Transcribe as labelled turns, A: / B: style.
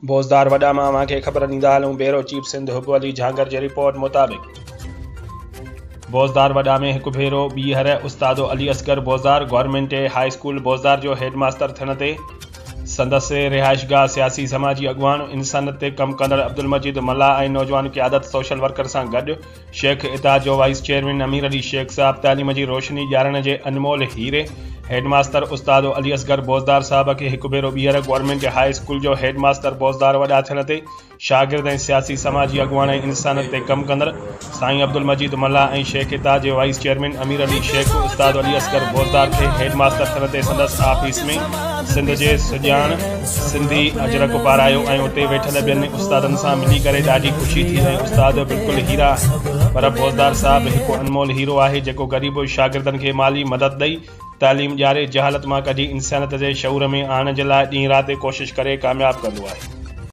A: بوزدار وڏا مان اوهان کي خبر ڏيندا هلون بيرو چيف سنڌ حب علي جهانگر جي رپورٽ مطابق بوزدار وڏا ۾ هڪ ڀيرو ٻيهر استاد Ali Asghar Bozdar government high school Bozdar جو هيڊ ماستر ٿيڻ تي سندس رهائشگاهه سياسي سماجي اڳواڻ انسانيت تي ڪم ڪندڙ عبدالمجيد ملاح ۽ نوجوان قيادت سوشل ورڪر سان گڏ شيخ اتحاد جو وائيس چيئرمين امير علي شيخ صاحب تعليم جي روشني ڏيارڻ جي انمول هيري هيڊ ماستر استاد علي اصغر بوزدار صاحب کي هڪ ڀيرو ٻيهر گورنمينٽ هاء اسڪول جو هيڊ ماستر بوزدار وڏا ٿيڻ تي شاگرد ۽ سياسي سماجي اڳواڻ ۽ انسانيت تي ڪم ڪندڙ سائين عبدالمجيد ملاح ۽ شيخ اتحاد جي وائيس چيئرمين امير علي شيخ استاد علي اصغر بوزدار کي هيڊ ماستر ٿيڻ تي سندس آفيس ۾ سنڌ جي سڄاڻ سنڌي اجرڪ پارايو ۽ اتي ويٺل ٻين استادن سان ملي ڪري ڏاڍي خوشي ٿي ۽ استاد بلڪل هيرا آهن پر بوزدار صاحب هڪ انمول هيرو آهي جيڪو غريب شاگردن کي مالي مدد ڏئي تعليم ڏياري جهالت مان ڪڍي انسانيت جي شعور ۾ آڻڻ جي لاء ڏينهن رات ڪوشش ڪري ڪامياب ڪندو آهي.